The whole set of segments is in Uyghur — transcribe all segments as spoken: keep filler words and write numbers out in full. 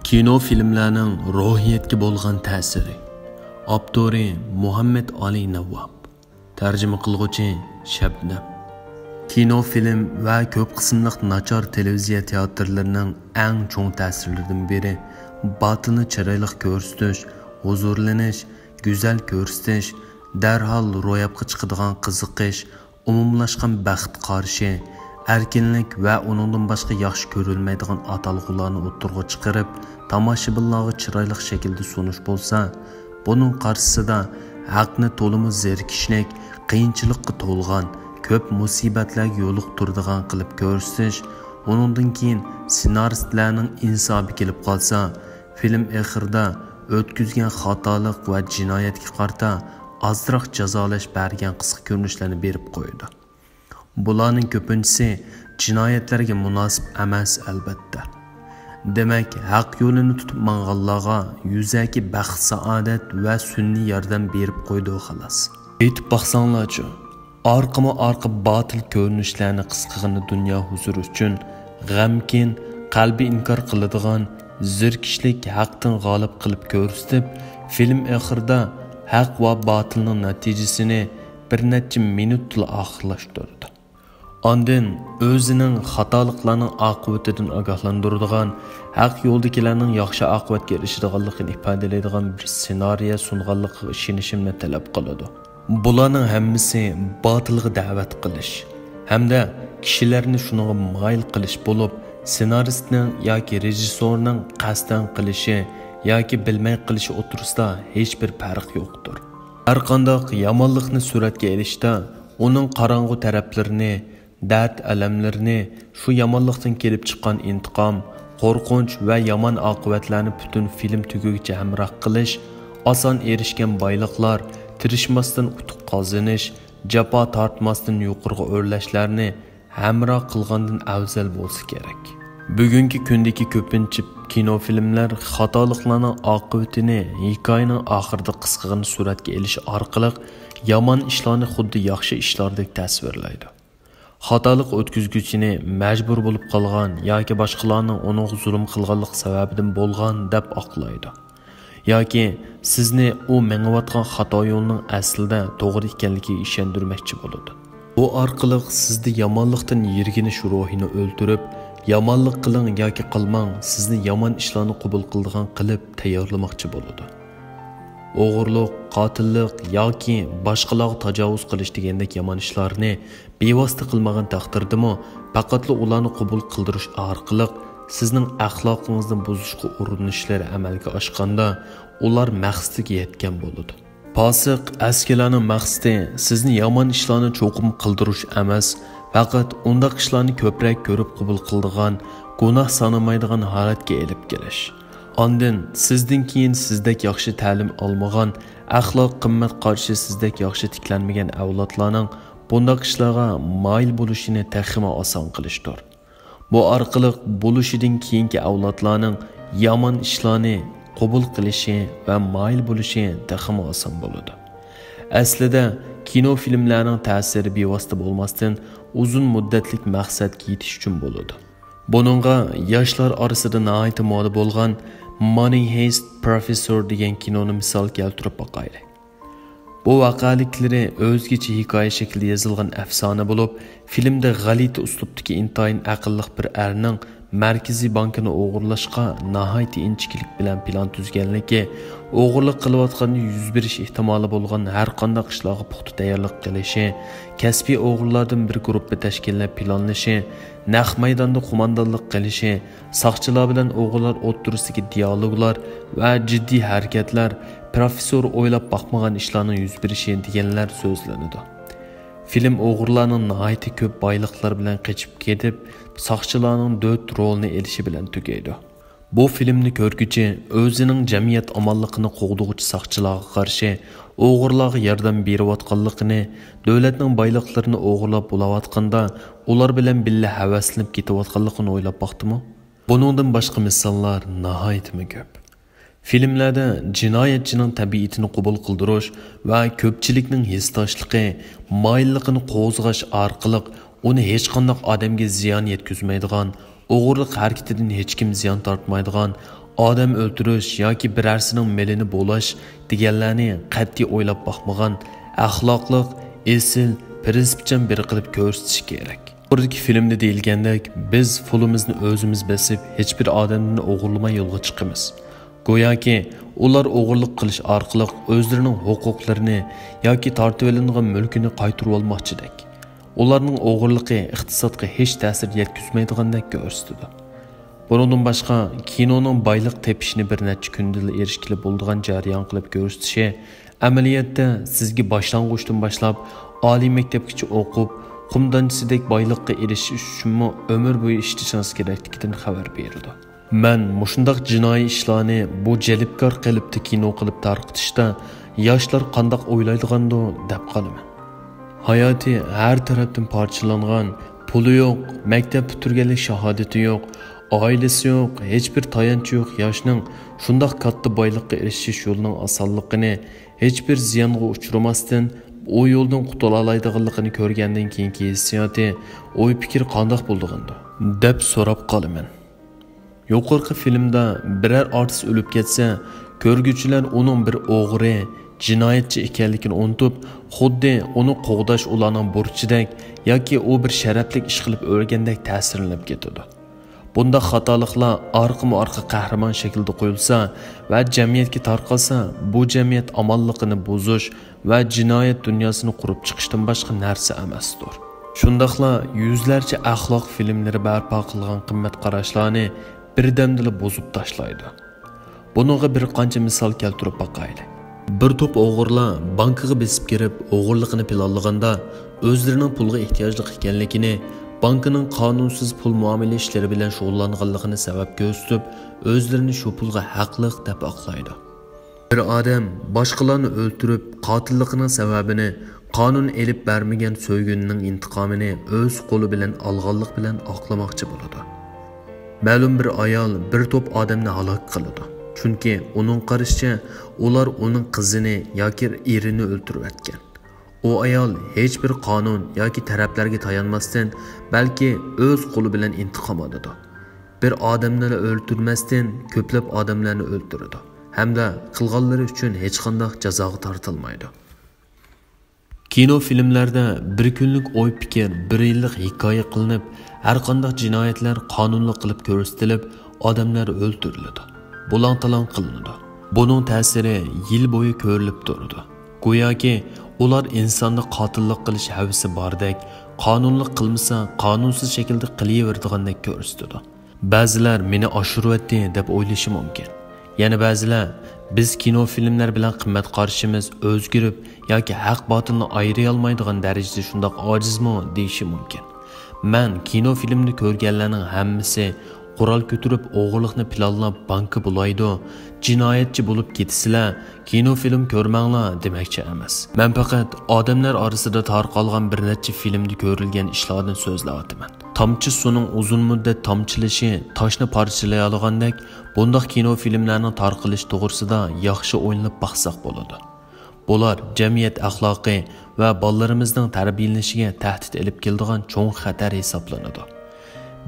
كىنو فىلىملەرنىڭ روھىيەتكە بولغان تەسىرى. ئاپتورى مۇھەممەد ئالى نەۋۋاب. تەرجىمە قىلغۇچى شەبنەم. كىنو فىلىم ۋە كۆپ قىسىملىق ناچار تېلېۋىزىيە تىياتىرلىرىنىڭ ئەڭ چوڭ تەسىرلىرىدىن بىرى، باتىلنى چىرايلىق كۆرسىتىش، ھۇزۇرلىنىش، گۈزەل كۆرسىتىش، دەرھال روياپقا چىقىدىغان قىزىقىش، ئومۇملاشقان بەخت قارىشى، ئەركىنلىك ۋە ئۇنىڭدىن باشقا ياخشى كۆرۈلمەيدىغان ئاتالغۇلارنى ئوتتۇرىغا چىقىرىپ، تاماشىبىنلارغا چىرايلىق شەكىلدە سۇنۇش بولسا، بۇنىڭ قارشىسىدا ھەقنى تولىمۇ زېرىكىشلىك، قىيىنچىلىققا تولغان، كۆپ مۇسىبەتلەرگە يولۇقتۇرىدىغان قىلىپ كۆرسىتىش، ئۇنىڭدىن كېيىن سېنارىستلارنىڭ ئىنسابى كېلىپ قالسا، فىلىم ئېخىرىدا ئۆتكۈزگەن خاتالىق ۋە جىنايەتكە قارىتا ئازراق جازالاش بەرگەن قىسقا كۆرۈنۈشلەرنى بېرىپ قويىدۇ. بۇلارنىڭ كۆپىنچىسى جىنايەتلەرگە مۇناسىپ ئەمەس، ئەلۋەتتە. دېمەك، ھەق يولىنى تۇتۇپ ماڭغانلارغا يۈزەكى بەخت-سائادەت ۋە سۈنئىي ياردەم بېرىپ قويىدۇ، خالاس. ئېيتىپ باقساڭلارچۇ، ئارقىمۇ ئارقا باتىل كۆرۈنۈشلەرنى قىسقىغىنە دۇنيا ھۇزۇرى ئۈچۈن غەمكىن، قەلبى ئىنكار قىلىدىغان، زېرىكىشلىك ھەقتىن غالىب قىلىپ كۆرسىتىپ، فىلىم ئېخىرىدا ھەق ۋە باتىلنىڭ نەتىجىسىنى بىر نەچچە مىنۇتتىلا ئاخىرلاشتۇرىدۇ. ئاندىن ئۆزىنىڭ خاتالىقلارنىڭ ئاقىۋىتىدىن ئاگاھلاندۇرىدىغان، ھەق يولدىكىلەرنىڭ ياخشى ئاقىۋەتكە ئېرىشىدىغانلىقىنى ئىپادىلەيدىغان بىر سېنارىيە سۇنغانلىقىغا ئىشىنىشىمنى تەلەپ قىلىدۇ. بۇلارنىڭ ھەممىسى باتىلغا دەۋەت قىلىش ھەمدە كىشىلەرنى شۇنىڭغا مايىل قىلىش بولۇپ، سېنارىستنىڭ ياكى رېژىسسورنىڭ قەستەن قىلىشى ياكى بىلمەي قىلىشى ئوتتۇرىسىدا ھېچبىر پەرق يوقتۇر. ھەرقانداق يامانلىقنى سۈرەتكە ئېلىشتا ئۇنىڭ قاراڭغۇ تەرەپلىرىنى، دەرد-ئەلەملىرىنى، شۇ يامانلىقتىن كېلىپ چىققان ئىنتىقام، قورقۇنچ ۋە يامان ئاقىۋەتلەرنى پۈتۈن فىلىم تۈگىگىچە ھەمراھ قىلىش، ئاسان ئېرىشكەن بايلىقلار، تىرىشماستىن ئۇتۇق قازىنىش، جاپا تارتماستىن يۇقىرىغا ئۆرلەشلەرنى ھەمراھ قىلغاندىن ئەۋزەل بولسا كېرەك. بۈگۈنكى كۈندىكى كۆپىنچە كىنو فىلىملەر خاتالىقلارنىڭ ئاقىۋىتىنى ھېكايىنىڭ ئاخىرىدا قىسقىغىنە سۈرەتكە ئېلىش ئارقىلىق يامان ئىشلارنى خۇددى ياخشى ئىشلاردەك تەسۋىرلەيدۇ. خاتالىق ئۆتكۈزگۈچىنى مەجبۇر بولۇپ قالغان ياكى باشقىلارنىڭ ئۇنىڭغا زۇلۇم قىلغانلىقى سەۋەبىدىن بولغان دەپ ئاقلايدۇ. ياكى سىزنى ئۇ مېڭىۋاتقان خاتا يولنىڭ ئەسلىدە توغرا ئىكەنلىكىگە ئىشەندۈرمەكچى بولىدۇ. بۇ ئارقىلىق سىزدە يامانلىقتىن يىرگىنىش روھىنى ئۆلتۈرۈپ، يامانلىق قىلىڭ ياكى قىلماڭ، سىزنى يامان ئىشلارنى قوبۇل قىلىدىغان قىلىپ تەييارلىماقچى بولىدۇ. ئوغرىلىق، قاتىللىق ياكى باشقىلارغا تاجاۋۇز قىلىش دېگەندەك يامان ئىشلارنى بىۋاسىتە قىلمىغان تەقدىردىمۇ، پەقەتلا ئۇلارنى قوبۇل قىلدۇرۇش ئارقىلىق سىزنىڭ ئەخلاقىڭىزنى بۇزۇشقا ئۇرۇنۇشلىرى ئەمەلگە ئاشقاندا، ئۇلار مەقسىتىگە يەتكەن بولىدۇ. پاسىق، ئەسكىلەرنىڭ مەقسىتى سىزنى يامان ئىشلارنى چوقۇم قىلدۇرۇش ئەمەس، پەقەت ئۇنداق ئىشلارنى كۆپرەك كۆرۈپ قوبۇل قىلىدىغان، گۇناھ سانىمايدىغان ھالەتكە ئېلىپ كېلىش. ئاندىن سىزدىن كېيىن سىزدەك ياخشى تەلىم ئالمىغان، ئەخلاق قىممەت قارىشى سىزدەك ياخشى تىكلەنمىگەن ئەۋلادلارنىڭ بۇنداق ئىشلارغا مايىل بولۇشىنى تېخىمۇ ئاسان قىلىشتۇر. بۇ ئارقىلىق بولۇشىدىن كېيىنكى ئەۋلادلارنىڭ يامان ئىشلارنى قوبۇل قىلىشى ۋە مايىل بولۇشى تېخىمۇ ئاسان بولىدۇ. ئەسلىدە، كىنو فىلىملەرنىڭ تەسىرى بىۋاسىتە بولماستىن، ئۇزۇن مۇددەتلىك مەقسەتكە يېتىش ئۈچۈن بولىدۇ. بۇنىڭغا ياشلار ئارىسىدا ناھايىتى مودا بولغان مانى ھېيست پروفېسسور دېگەن كىنونى مىسال كەلتۈرۈپ باقايلى. بۇ ۋەقەلىكلىرى ئۆزگىچە ھېكايە شەكلىدە يېزىلغان ئەپسانە بولۇپ، فىلىمدە غەلىتە ئۇسلۇبتىكى ئىنتايىن ئەقىللىق بىر ئەرنىڭ مەركىزىي بانكىنى ئوغرىلاشقا ناھايىتى ئىنچىكىلىك بىلەن پىلان تۈزگەنلىكى، ئوغرىلىق قىلىۋاتقاندا يۈز بېرىش ئېھتىمالى بولغان ھەرقانداق ئىشلارغا پۇختا تەييارلىق قىلىشى، كەسپىي ئوغرىلاردىن بىر گۇرۇپپا تەشكىللەپ پىلانلىشى، نەق مەيداندا قوماندانلىق قىلىشى، ساقچىلار بىلەن ئوغرىلار ئوتتۇرىسىدىكى دىيالوگلار ۋە جىددىي ھەرىكەتلەر، پروفېسسور ئويلاپ باقمىغان ئىشلارنىڭ يۈز بېرىشى دېگەنلەر سۆزلىنىدۇ. فىلىم ئوغرىلارنىڭ ناھايىتى كۆپ بايلىقلار بىلەن قېچىپ كېتىپ، ساقچىلارنىڭ دۆت رولىنى ئېلىشى بىلەن تۈگەيدۇ. بۇ فىلىمنى كۆرگۈچى ئۆزىنىڭ جەمئىيەت ئامانلىقىنى قوغدىغۇچى ساقچىلارغا قارشى ئوغرىلارغا ياردەم بېرىۋاتقانلىقىنى، دۆلەتنىڭ بايلىقلىرىنى ئوغرىلاپ بولاۋاتقاندا، ئۇلار بىلەن بىللە ھەۋەسلىنىپ كېتىۋاتقانلىقىنى ئويلاپ باقتىمۇ؟ بۇنىڭدىن باشقا مىساللار ناھايىتىمۇ كۆپ. فىلىملەردە جىنايەتچىنىڭ تەبىئىتىنى قوبۇل قىلدۇرۇش ۋە كۆپچىلىكنىڭ ھېسداشلىقى، مايىللىقىنى قوزغاش ئارقىلىق ئۇنى ھېچقانداق ئادەمگە زىيان يەتكۈزمەيدىغان، ئوغرىلىق ھەرىكىتىدىن ھېچكىم زىيان تارتمايدىغان، ئادەم ئۆلتۈرۈش ياكى بىرەرسىنىڭ مېلىنى بۇلاش دېگەنلەرنى قەتئىي ئويلاپ باقمىغان، ئەخلاقلىق، ئېسىل، پىرىنسىپچان بىرى قىلىپ كۆرسىتىشى كېرەك. يۇقىرىدىكى فىلىمدە دېيىلگەندەك، بىز پۇلىمىزنى ئۆزىمىز بېسىپ، ھېچبىر ئادەمدىن ئوغرىلىماي يولغا چىقىمىز. گوياكى ئۇلار ئوغرىلىق قىلىش ئارقىلىق ئۆزلىرىنىڭ ھوقۇقلىرىنى ياكى تارتىۋېلىنغان مۈلكىنى قايتۇرۇۋالماقچىدەك. ئۇلارنىڭ ئوغرىلىقى ئىقتىسادقا ھېچ تەسىر يەتكۈزمەيدىغاندەك كۆرسىتىدۇ. بۇنىڭدىن باشقا، كىنونىڭ بايلىق تېپىشنى بىر نەچچە كۈندىلا ئېرىشكىلى بولىدىغان جەريان قىلىپ كۆرسىتىشى، ئەمەلىيەتتە سىزگە باشلانغۇچتىن باشلاپ ئالىي مەكتەپكىچە ئوقۇپ، قۇم دانچىسىدەك بايلىققا ئېرىشىش ئۈچۈنمۇ ئۆمۈر بويى ئىشلىشىڭىز كېرەكلىكىدىن خەۋەر بېرىدۇ. مەن مۇشۇنداق جىنايى ئىشلارنى بۇ جەلپكار قېلىپتا كىنو قىلىپ تارقىتىشتا ياشلار قانداق ئويلايدىغاندۇ دەپ قالىمەن. ھاياتى ھەر تەرەپتىن پارچىلانغان، پۇلى يوق، مەكتەپ پۈتتۈرگەنلىك شاھادىتى يوق، ئائىلىسى يوق، ھېچبىر تايانچى يوق ياشنىڭ شۇنداق كاتتا بايلىققا ئېرىشىش يولىنىڭ ئاسانلىقىنى، ھېچبىر زىيانغا ئۇچرىماستىن ئۇ يولدىن قۇتۇلالايدىغانلىقىنى كۆرگەندىن كېيىنكى ھېسسىياتى، ئوي-پىكرى قانداق بولىدىغاندۇ؟ دەپ سوراپ قالىمەن. يۇقىرىقى فىلىمدا بىرەر ئارتىس ئۆلۈپ كەتسە، كۆرگۈچىلەر ئۇنىڭ بىر ئوغرى، جىنايەتچى ئىكەنلىكىنى ئۇنتۇپ، خۇددى ئۇنى قوغداش ئۇلارنىڭ بۇرچىدەك ياكى ئۇ بىر شەرەپلىك ئىش قىلىپ ئۆلگەندەك تەسىرلىنىپ كېتىدۇ. بۇنداق خاتالىقلار ئارقىمۇ ئارقا قەھرىمان شەكلىدە قويۇلسا ۋە جەمئىيەتكە تارقالسا، بۇ جەمئىيەت ئامانلىقىنى بۇزۇش ۋە جىنايەت دۇنياسىنى قۇرۇپ چىقىشتىن باشقا نەرسە ئەمەستۇر. شۇنداقلا يۈزلەرچە ئەخلاق فىلىملىرى بەرپا قىلغان قىممەت قاراشلارنى بىردەمدىلا بۇزۇپ تاشلايدۇ. بۇنىڭغا بىر قانچە مىسال كەلتۈرۈپ باقايلى. بىر توپ ئوغرىلار بانكىغا بېسىپ كىرىپ، ئوغرىلىقىنى پىلانلىغاندا، ئۆزلىرىنىڭ پۇلغا ئېھتىياجلىق ئىكەنلىكىنى، بانكىنىڭ قانۇنسىز پۇل مۇئامىلە ئىشلىرى بىلەن شۇغۇللانغانلىقىنى سەۋەب كۆرسىتىپ، ئۆزلىرىنى شۇ پۇلغا ھەقلىق دەپ ئاقلايدۇ. بىر ئادەم باشقىلارنى ئۆلتۈرۈپ، قاتىللىقىنىڭ سەۋەبىنى قانۇن ئېلىپ بەرمىگەن سۆيگۈنىنىڭ ئىنتىقامىنى ئۆز قولى بىلەن ئالغانلىق بىلەن ئاقلىماقچى بولىدۇ. مەلۇم بىر ئايال بىر توپ ئادەمنى ھالاك قىلىدۇ، چۈنكى ئۇنىڭ قارىشىچە، ئۇلار ئۇنىڭ قىزىنى ياكى ئېرىنى ئۆلتۈرۈۋەتكەن. ئۇ ئايال ھېچبىر قانۇن ياكى تەرەپلەرگە تايانماستىن، بەلكى ئۆز قولى بىلەن ئىنتىقام ئالىدۇ. بىر ئادەمنىلا ئۆلتۈرمەستىن، كۆپلەپ ئادەملەرنى ئۆلتۈرىدۇ ھەمدە قىلغانلىرى ئۈچۈن ھېچقانداق جازاغا تارتىلمايدۇ. كىنو فىلىملەردە بىر كۈنلۈك ئوي پىكىر، بىر يىللىق ھېكايە قىلىنىپ، ھەرقانداق جىنايەتلەر قانۇنلۇق قىلىپ كۆرسىتىلىپ، ئادەملەر ئۆلتۈرۈلىدۇ، بۇلاڭ-تالاڭ قىلىنىدۇ. بۇنىڭ تەسىرى يىل بويى كۆرۈلۈپ تۇرىدۇ. گوياكى ئۇلار ئىنساندا قاتىللىق قىلىش ھەۋىسى باردەك، قانۇنلۇق قىلمىسا، قانۇنسىز شەكىلدە قىلىۋېرىدىغاندەك كۆرسىتىدۇ. بەزىلەر مېنى ئاشۇرۇۋەتتى دەپ ئويلىشى مۇمكىن. يەنە بەزىلەر، بىز كىنو فىلىملەر بىلەن قىممەت قارىشىمىز ئۆزگىرىپ ياكى ھەق باتىلنى ئايرىيالمايدىغان دەرىجىدە شۇنداق ئاجىزمۇ دېيىشى مۇمكىن. مەن كىنو فىلىمنى كۆرگەنلەرنىڭ ھەممىسى قورال كۆتۈرۈپ ئوغرىلىقنى پىلانلاپ بانكا بۇلايدۇ، جىنايەتچى بولۇپ كېتىسىلەر، كىنو فىلىم كۆرمەڭلار دېمەكچى ئەمەس. مەن پەقەت ئادەملەر ئارىسىدا تارقالغان بىر نەچچە فىلىمدە كۆرۈلگەن ئىشلاردىن سۆزلەۋاتىمەن. تامچە سۇنىڭ ئۇزۇن مۇددەت تامچىلىشى تاشنى پارچىلىيالىغاندەك، بۇنداق كىنو فىلىملەرنىڭ تارقىلىشى توغرىسىدا ياخشى ئويلىنىپ باقساق بولىدۇ. بۇلار جەمئىيەت ئەخلاقى ۋە بالىلىرىمىزنىڭ تەربىيەلىنىشىگە تەھدىت ئېلىپ كېلىدىغان چوڭ خەتەر ھېسابلىنىدۇ.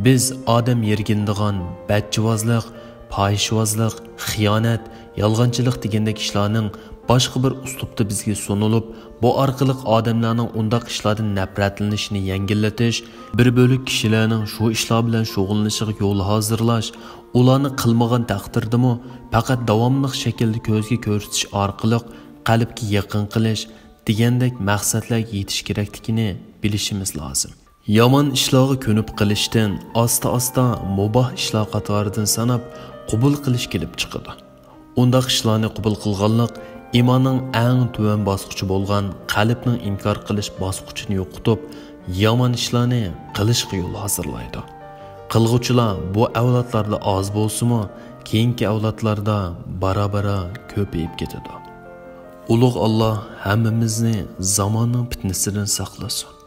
بىز ئادەم يىرگىنىدىغان بەچچىۋازلىق، پاھىشىۋازلىق، خىيانەت، يالغانچىلىق دېگەندەك ئىشلارنىڭ باشقا بىر ئۇسلۇبتا بىزگە سۇنۇلۇپ، بۇ ئارقىلىق ئادەملەرنىڭ ئۇنداق ئىشلاردىن نەپرەتلىنىشىنى يەڭگىللىتىش، بىر بۆلەك كىشىلەرنىڭ شۇ ئىشلار بىلەن شۇغۇللىنىشىغا يول ھازىرلاش، ئۇلارنى قىلمىغان تەقدىردىمۇ پەقەت داۋاملىق شەكىلدە كۆزگە كۆرسىتىش ئارقىلىق قەلبكە يېقىن قىلىش دېگەندەك مەقسەتلەرگە يېتىش كېرەكلىكىنى بىلىشىمىز لازىم. يامان ئىشلارغا كۆنۈپ قېلىشتىن ئاستا-ئاستا مۇباھ ئىشلار قاتارىدىن ساناپ قوبۇل قىلىش كېلىپ چىقىدۇ. ئۇنداق ئىشلارنى قوبۇل قىلغانلىق ئىماننىڭ ئەڭ تۆۋەن باسقۇچى بولغان قەلبنىڭ ئىنكار قىلىش باسقۇچىنى يوقىتىپ، يامان ئىشلارنى قىلىشقا يول ھازىرلايدۇ. قىلغۇچىلار بۇ ئەۋلادلاردا ئاز بولسىمۇ، كېيىنكى ئەۋلادلاردا بارا-بارا كۆپىيىپ كېتىدۇ. ئۇلۇغ ئاللا ھەممىمىزنى زاماننىڭ پىتنىسىدىن ساقلىسۇن.